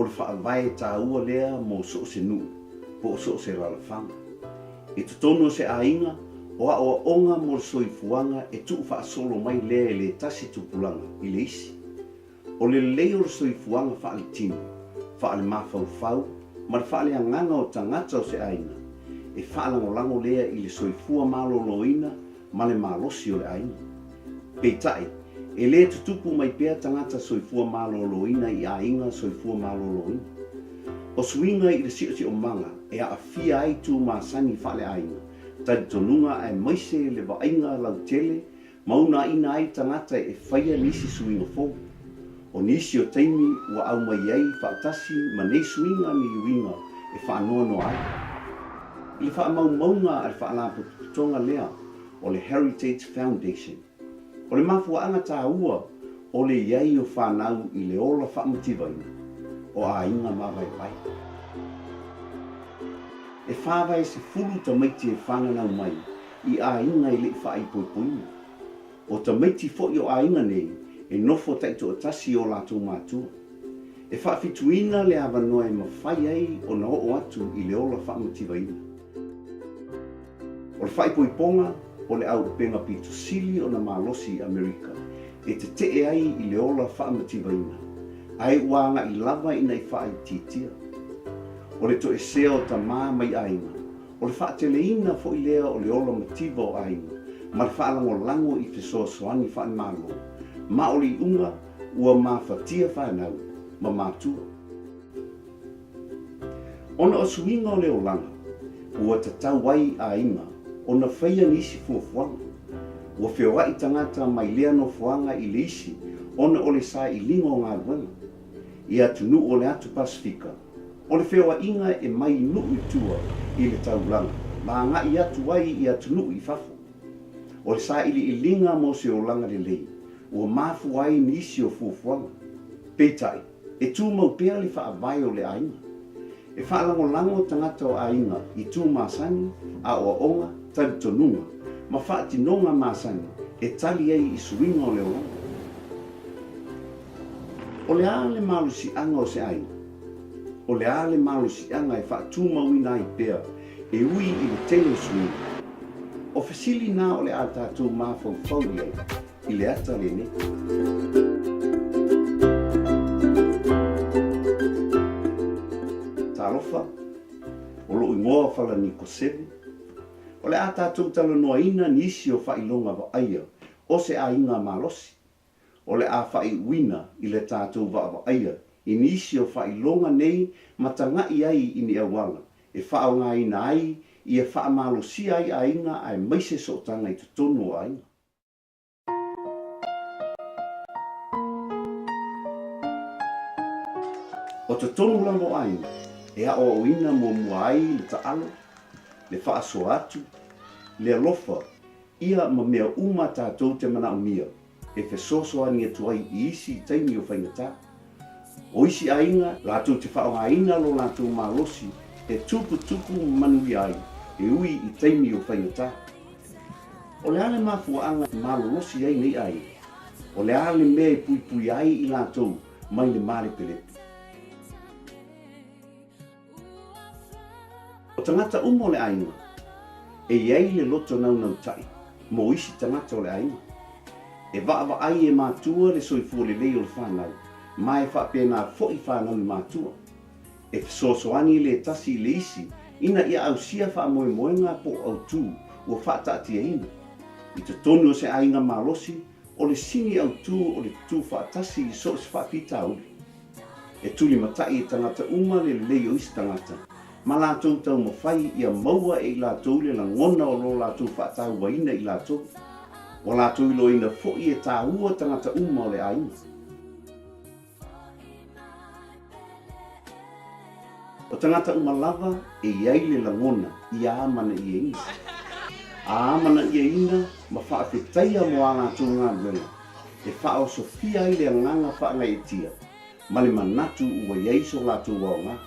o le faavae taua lea mo so o se nuu po o so o se alaalafaga. I totonu o se aiga, o aoaoga mo le soifuaga e tuufaasolo mai lea e le tasi tupulaga i le isi. O le lelei o le soifuaga faaletino, faalemafaufau ma le faaleagaga o tagata o se aiga, e faalagolago lea i le soifua maloloina ma le malosi o le aiga. Peitai, e le tutupu mai pea tagata soifua maloloina i aiga soifua maloloina. O suiga i le siosiomaga e aafia ai tu masani faaleaiga, talitonuga aemaise le vaaiga lautele ma unaiina ai tagata e faia nisi suiga fou. O nisi o taimi ua aumai ai faatasi ma nei suiga ni uiga e faanoanoa ai. I le faamaumauga a le Faalapotopotoga lea o le Heritage Foundation, o le mafuaaga taua o le i ai o fanau i le ola faamativaina o aiga mavaevae. E 40 tamaiti e fananau mai i aiga e le i faaipoipoina. O tamaiti foi o aiga nei e nofo taitoatasi i o latou matua. E faafituina le avanoa e mafai ai ona oo atu i le ola faamativaina. O le faaipoipoga o le auupega pito sili ona malosi i Amerika e tetee ai i le ola faamativaina, ae ua agai lava ina i faaitiitia. O le toesea o tamā mai aiga, O le faateleina foi lea o le ola mativa o aiga ma le faalagolago i fesoasoani faale-Malo, ma o le iuga ua mafatia fanau ma matua. Ona o suiga o le olaga, ua tatau ai aiga ona faia nisi fuafuaga. Ua feoai tagata mai lea nofoaga i le isi ona o le sailiga o galuega. I atunuu o le Atu Pasefika, O le feoaiga e mai nuu i tua i le taulaga ma agai atu ai i atunuu i fafo. O le sailiiliga mo se olaga lelei ua mafua ai nisi o fuafuaga. Peitai, e tumau pea le faavae o le aiga. E faalagolago tagata o aiga i tu masani, aoaoga, talitonuga, ma faatinoga masani e tali ai i suiga o le olaga. O le a le malosiaga o se aiga? O le a le malosiaga e faatumauina ai pea e ui i le tele o suiga? O fesili na o le a tatou mafaufau i ai i le ata lenei. Talofa, o lou igoa o Falani Koseve. O le a tatou talanoaina nisi o faailoga vaaia o se aiga malosi. O le a faaiuina i le tatou vaavaaia i nisi o faailoga nei ma taga'i ai i ni auala e faaaogaina ai ia faamalosia ai aiga aemaise sootaga i totonu o aiga. O totonu lava o aiga e aoaoina muamua ai le taalo, le faasoa atu, le alofa, ia ma mea uma tatou te manaomia e fesoasoani atu ai i isi taimi o faigata. O isi aiga, latou te faaaogaina lo latou malosi e tuputupu ma manuia ai e ui i taimi o faigata. O le a le mafuaaga e malolosi ai nei aiga? O le a le mea e puipuia ai i latou mai le malepelepe? O tagata uma o le aiga, e i ai le loto naunautai mo isi tagata o le aiga. E vaavaai e matua le soifua lelei o le fanau, ma e faapena foi fanau i matua. E fesoasoani le tasi i le isi ina ia ausia faamoemoega po o autū ua faataatiaina. I totonu o se aiga malosi, o le sini autū o le tutū faatasi i so o se faafitauli. E tulimatai e tagata uma le lelei o isi tagata, ma latou taumafai ia maua e i latou le lagona o lo latou faatauaina i latou. Ua latou iloaina foi e taua tagata uma o le aiga. O tagata uma lava e i ai le lagona ia amanaiaina. A amanaiaina ma faafetaia mo a latou galuega, e faaosofia ai le agaga faagaeetia ma le manatu ua i ai so latou aoga.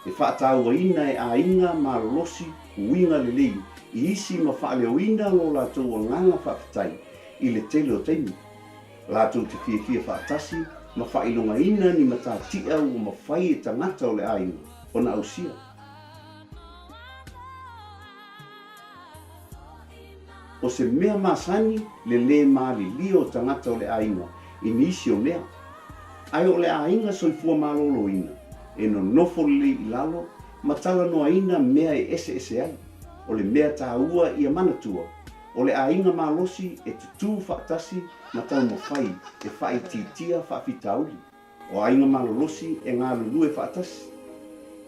E faatauaina e aiga malolosi uiga lelei i isi ma faaleoina lo latou agaga faafetai i le tele o taimi. Latou te fiafia faatasi ma faailogaina ni matatia ua mafai e tagata o le aiga ona ausia. O se mea masani le lē malilie o tagata o le aiga i nisi o mea. Ae o le aiga soifua maloloina e nonofo lelei i lalo ma talanoaina mea e eseese ai. O le mea taua ia manatua, o le aiga malosi e tutū faatasi ma taumafai e faaitiitia faafitauli. O aiga malolosi e galulue faatasi.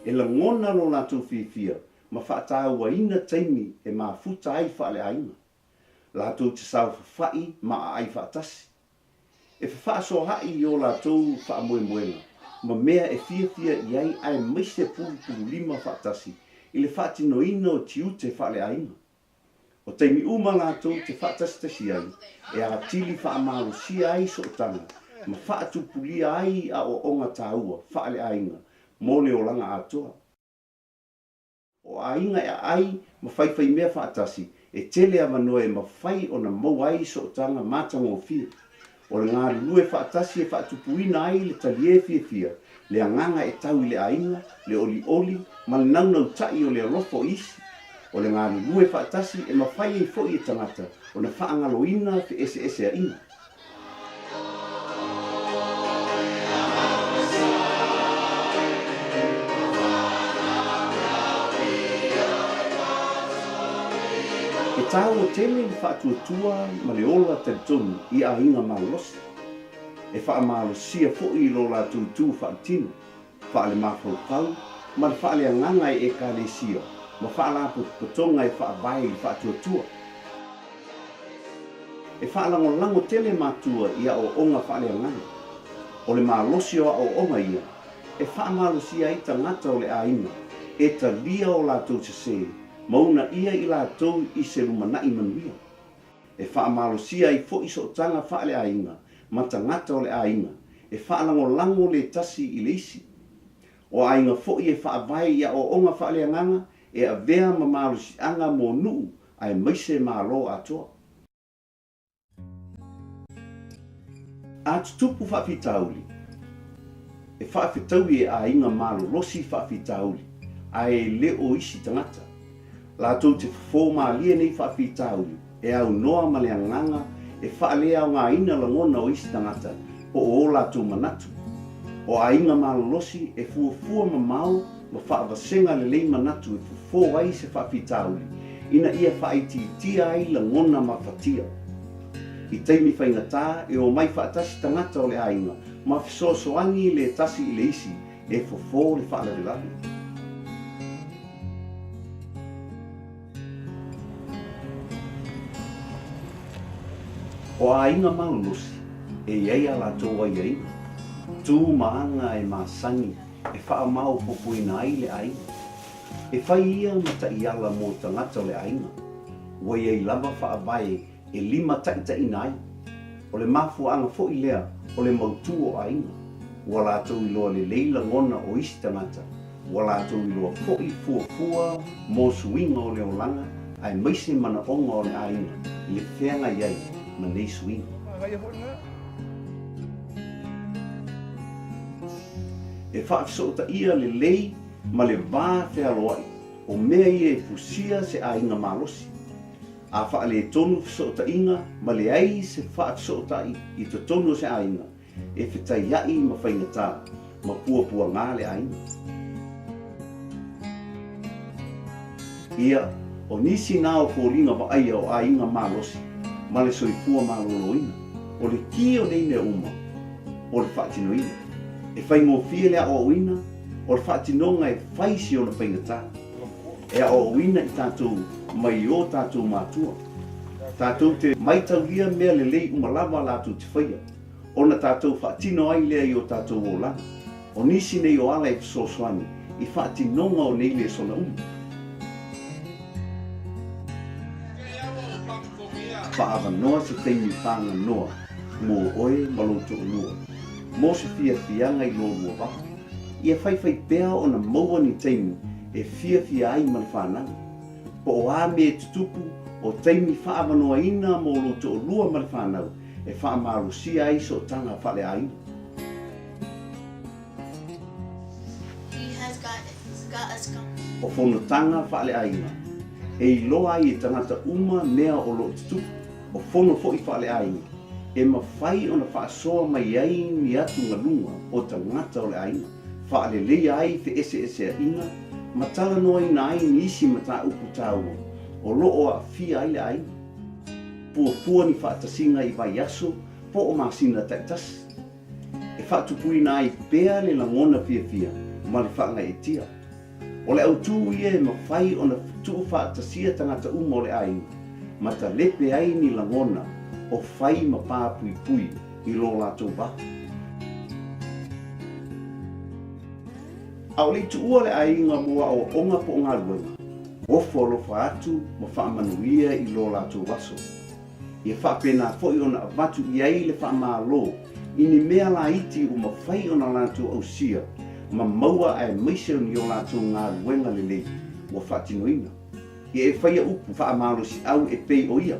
E lagona lo latou fiafia ma faatauaina taimi e mafuta ai faaleaiga. Latou te saofafai ma aai faatasi. E fefaasoaai i o latou faamoemoega ma mea e fiafia i ai aemaise pulupululima faatasi i le faatinoina o tiute faaleaiga. O taimi uma latou te faatasitasi ai e atili faamalosia ai sootaga ma faatupulia ai aoaoga taua faaleaiga mo le olaga atoa. O aiga e aai ma faifaimea faatasi, e tele avanoa e mafai ona maua ai sootaga matagofie. O le galulue faatasi e faatupuina ai le taliē fiafia, le agaga e tau i le aiga, le olioli ma le naunautaʻi o le alofa o isi. O le galulue faatasi e mafai ai foi e tagata ona faagaloina feeseeseaʻiga. E tāua tele le faatuatua ma le ola talitonu i aiga malolosi. E faamalosia foi lo latou tu faaletino, faalemafaufau ma le faaleagaga e Ekalesia ma faalapotopotoga e faavae i le faatuatua. E faalagolago tele matua i aoaoga faaleagaga. O le malosi o aoaoga ia e faamalosia ai tagata o le aiga e talia o latou sesē ma uunaia i latou i se lumanai manuia. E faamalosia ai foi sootaga faaleaiga ma tagata o le aiga e faalagolago le tasi i le isi. O aiga foi e faavae i aoaoga faaleagaga e avea ma malosiaga mo nuu aemaise Malo atoa. A tutupu faafitauli, e faafetaui e aiga malolosi faafitauli, ae e le o isi tagata. Latou te fofo malie nei faafitauli e aunoa ma le agaga e faaleaogaina lagona o isi tagata po o o latou manatu. O aiga malolosi e fuafua mamao ma faavasega lelei manatu e fofo ai se faafitauli ina ia faaitiitia ai lagona mafatia. I taimi faigata e omai faatasi tagata o le aiga ma fesoasoani le tasi i le isi e fofo le faalavelave. O aiga malolosi e i ai a latou aiaiga, tu ma aga e masani e faamaopopoina ai le aiga. E fai ia ma taiala mo tagata o le aiga. Ua i ai lava faavae e limataitaiina ai. O le mafuaaga foi lea o le mautū o aiga. Ua latou iloa lelei lagona o isi tagata, ua latou iloa foi fuafua mo suiga o le olaga aemaise manaoga o le aiga i le feagai ai ma nei suiga. E faafesootaia lelei ma le va fealoai o mea ia e fusia se aiga malosi. A faaletonu fesootaiga ma leai se faafesootai i totonu o se aiga, e fetaiaʻi ma faigata ma puapuagā le aiga. Ia, o nisi nā o foliga vaaia o aiga malosi ma le soifua maloloina, o le kī o nei mea uma, o le faatinoina. E faigofie le aoaoina, o le faatinoga e fai si ona faigata. E aoaoina i tatou mai ō tatou matua. Tatou te maitaulia mea lelei uma lava latou te faia, ona tatou faatino ai lea i o tatou olaga. O nisi nei o ala e fesoasoani i faatinoga o nei lesona uma. Faaavanoa se taimi pāganoa mō oe ma lou toʻolua, mō se fiafiaga i lō lua vā. Ia faifai pea ona maua ni taimi e fiafia ai ma le whanau. Po o a mea e tutupu, o taimi faaavanoaina mō lou toʻolua ma le whanau e faamalosia ai sootaga faaleaiga. fonotaga faaleaiga e iloa ai e tagata uma mea o lo o tutupu, o fono foi faaleaiga e mafai ona faasoa mai ai ni atugaluga o tagata o le aiga, faaleleia ai feeseeseaiga ma talanoaina ai nisi mataupu taua o lo o aafia ai le aiga. Fuafua ni faatasiga i vaiaso po o masina taitasi e faatupuina ai pea le lagona fiafia ma le faagaeetia. O le autū ia e mafai ona tuufaatasia tagata uma o le aiga ma talepe ai ni lagona o fai ma pāpuipui i lo latou va. A o le i tuua le aiga mo aoaoga po o galuega, ofo alofa atu ma faamanuia i lo latou aso. Ia faapena foi ona avatu i ai le faamalo i ni mea laiti ua mafai ona latou ausia ma maua aemaise o ni o latou galuega lelei ua faatinoina. Ia e faia upu faamalosiau e pei o ia,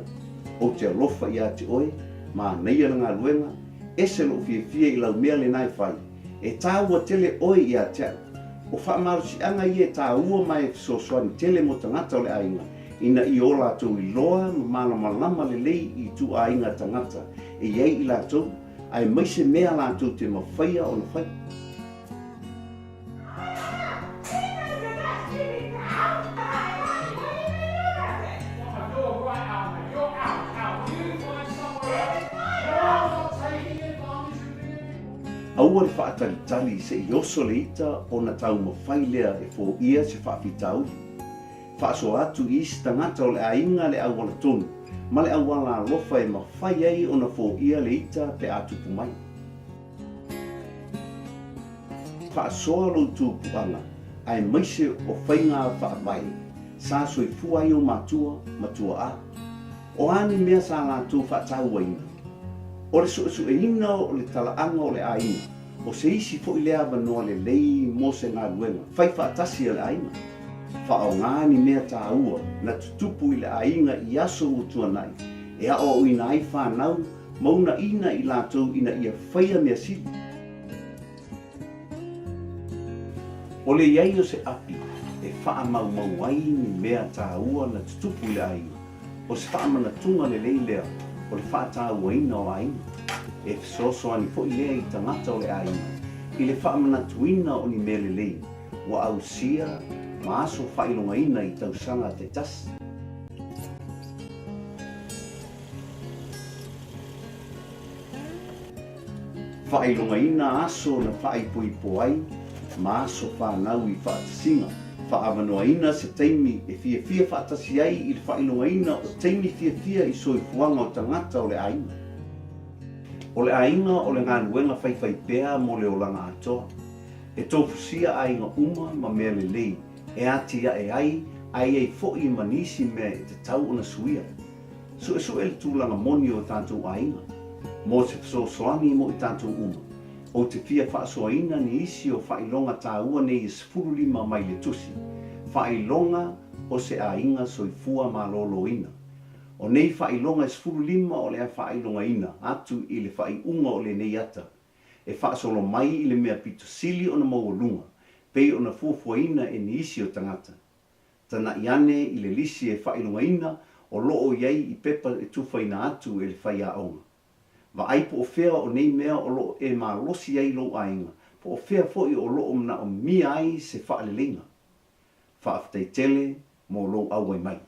Ou te alofa ia te oe, manaia le galuega, ese lou fiafia i lau mea lena e fai, e tāua tele oe ia te au. O faamalosiaga ia e tāua ma e fesoasoani tele mo tagata o le aiga, ina ia o latou iloa ma malamalama lelei i ituaiga tagata e i ai i latou, aemaise mea latou te mafaia ona fai. Aua le faatalitali se i oso le ita ona taumafai lea e foia se faafitauli. Faasoa atu i isi tagata o le aiga le auala tonu ma le auala alofa e mafai ai ona foia le ita pe a tupu mai. Faasoa lou tupuaga aemaise o faiga faavae sa soifua ai ou matua ma tuaa. O a ni mea sa latou faatauaina? O le suesueina o le talaaga o le aiga, o se isi foi lea avanoa lelei mo se galuega fai faatasi a le aiga. Faaaoga ni mea taua na tutupu i le aiga i aso ua tuanai e aoaoina ai fanau ma uunaina i latou ina ia faia mea sili. O le i ai o se api e faamaumau ai ni mea taua na tutupu i le aiga, o se faamanatuga lelei lea o le faatauaina o aiga. E fesoasoani foi lea i tagata o le aiga i le faamanatuina o ni mea lelei ua ausia ma aso faailogaina i tausaga taitasi. Faailogaina aso na faaipoipo ai ma aso fanau i faatasiga. Faaavanoaina se taimi e fiafia faatasi ai i le faailogaina o taimi fiafia i soifuaga o tagata o le aiga. O le aiga o le galuega faifaipea mo le olaga atoa. E tofusia aiga uma ma mea lelei e atiae ai ae i ai foi ma nisi mea e tatau ona suia. Suesue le tulaga moni o tatou aiga. Mo se fesoasoani mo i tatou uma, ou te fia faasoaina ni isi o faailoga taua nei e 15 mai le tusi, Faailoga o se Aiga Soifua Maloloina. O nei faailoga e 15 o le a faailogaina atu i le faaiuga o lenei ata, e faasolo mai i le mea pito sili ona maualuga, pei ona fuafuaina e nisi o tagata. Tanaʻi ane i le lisi e faailogaina o lo o i ai i pepa e tufaina atu e le faiaoga. Vaai po o fea o nei mea o lo o e malosi ai lou aiga, po o fea foi o lo o manaomia ai se faaleleiga. Faafetai tele mo lou auai mai.